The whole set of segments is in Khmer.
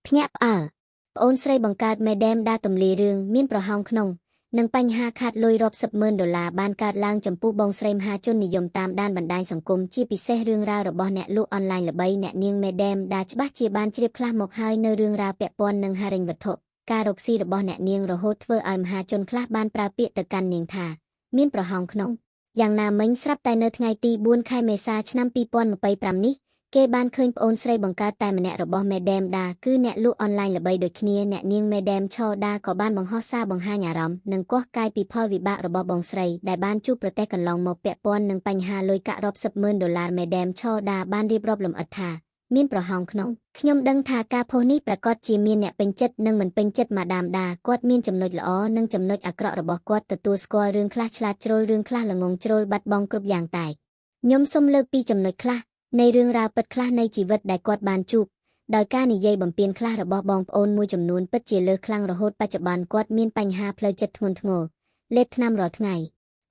ភ្ញាក់ផ្អើលប្អូនស្រីបង្កើតមេដែមដាទម្លាយរឿងមានប្រហោងក្នុងនិងបញ្ហាខាតលុយរាប់សិបម៉ឺនដុល្លារបានកើតឡើងចំពោះបងស្រីមហាជននិយមតាមដានបណ្ដាញសង្គមជាពិសេសរឿងរ៉ាវរបស់អ្នកលក់អនឡាញល្បីអ្នកនាងមេដែមដាច្បាស់ជាបានជ្រាបខ្លះមកហើយនៅរឿងរ៉ាវពាក់ព័ន្ធនឹងហិរញ្ញវត្ថុការរកស៊ីរបស់អ្នកនាងរហូតធ្វើឲ្យមហាជនខ្លះបានប្រើពាក្យទៅកាន់នាងថាមានប្រហោងក្នុងយ៉ាងណាមិញស្រាប់តែនៅថ្ងៃទី4ខែមេសាឆ្នាំ2025នេះគេបានឃើញប្អូនស្រីបង្កើតតែម្នាក់របស់មេដែមដាគឺអ្នកលក់អនឡាញល្បីដូចគ្នាអ្នកនាងមេដែមឆដាក៏បានបង្ហោះសារបង្ហាញអារម្មណ៍និងគាស់កាយពីផលវិបាករបស់បងស្រីដែលបានជួបប្រទះកន្លងមកពាក់ព័ន្ធនឹងបញ្ហាលុយកាក់រាប់សិបម៉ឺនដុល្លារមេដែមឆដាបានរៀបរាប់លម្អិតថាមានប្រហោងក្នុងខ្ញុំដឹងថាការផុសនេះប្រាកដជាមានអ្នកពេញចិត្តនិងមិនពេញចិត្តម៉ាដាមដាគាត់មានចំណុចល្អនិងចំណុចអាក្រក់របស់គាត់ទទួលស្គាល់រឿងខ្លះឆ្លាតជ្រុលរឿងខ្លះល្ងងជ្រុលបាត់បង់គ្រប់យ៉ាងតែខ្ញុំសូមលើកពីចំណុចខ្លះនៃរឿងរ៉ាវពិតខ្លះនៃជីវិតដែលគាត់បានជួបដោយការនិយាយបំពានខ្លះរបស់បងប្អូនមួយចំនួនពិតជាលើសខ្លាំងរហូតបច្ចុប្បន្នគាត់មានបញ្ហាផ្លូវចិត្តធ្ងន់ធ្ងរលេបថ្នាំរាល់ថ្ងៃ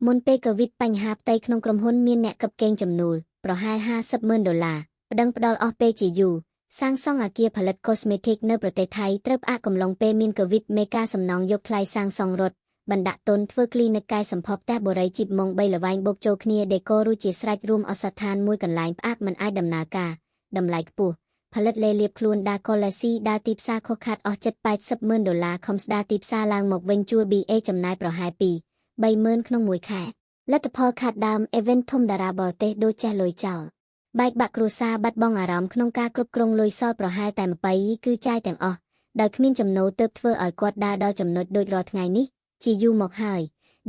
មុនពេលកូវីដបញ្ហាផ្ទៃក្នុងក្រុមហ៊ុនមានអ្នកកឹបកេងចំនួនប្រហែល50ម៉ឺនដុល្លារប្តឹងផ្តល់អស់ពេលជាយូរសាងសង់អគារផលិត cosmetic នៅប្រទេសថៃត្រូវផ្អាកកំឡុងពេលមានកូវីដមេការសំណងយកថ្លៃសាងសង់រថបណ្ដាក់ទុនធ្វើគ្លីនិកកែសម្ផស្សផ្ទះបុរីជីបម៉ុង3ល្វែងបូកចូលគ្នាដេករួចជាស្រេចរួមអសដ្ឋានមួយកន្លែងផ្អាកមិនអាចដំណើរការតម្លៃខ្ពស់ផលិតលេលាបខ្លួនដាកូឡាស៊ីដាទីផ្សារខុសខាត់អស់ជិត80ម៉ឺនដុល្លារខំស្ដារទីផ្សារឡើងមកវិញជួល BA ចំណាយប្រហែល2 30000ក្នុងមួយខែលទ្ធផលខាតដើម event ធំតារាបរទេសដូចចេះលុយចោលបែកបាក់គ្រួសារបាត់បង់អារម្មណ៍ក្នុងការគ្រប់គ្រងលុយសល់ប្រហែលតែ20គឺចាយទាំងអស់ដោយគ្មានចំណូលទើបធ្វើឲ្យគាត់ដើរដល់ចំណុចដូចរាល់ថ្ងៃនេះជាយូរមកហើយ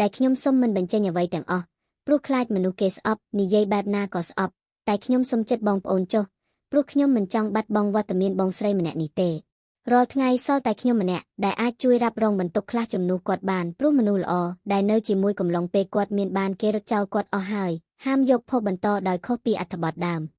ដែលខ្ញុំសុំមិនបញ្ចេញអ្វីទាំងអស់ព្រោះខ្លាចមនុស្សគេស្អប់និយាយបែបណាក៏ស្អប់តែខ្ញុំសុំចិត្តបងប្អូនចុះព្រោះខ្ញុំមិនចង់បាត់បង់វត្តមានបងស្រីម្នាក់នេះទេរាល់ថ្ងៃសល់តែខ្ញុំម្នាក់ដែលអាចជួយរ៉ាប់រងបន្ទុកខ្លះជំនួសគាត់បានព្រោះមនុស្សល្អដែលនៅជាមួយកំឡុងពេលគាត់មានបានគេរត់ចោលគាត់អស់ហើយហាមយកផុសបន្តដោយខុសពីអត្ថបទដើម។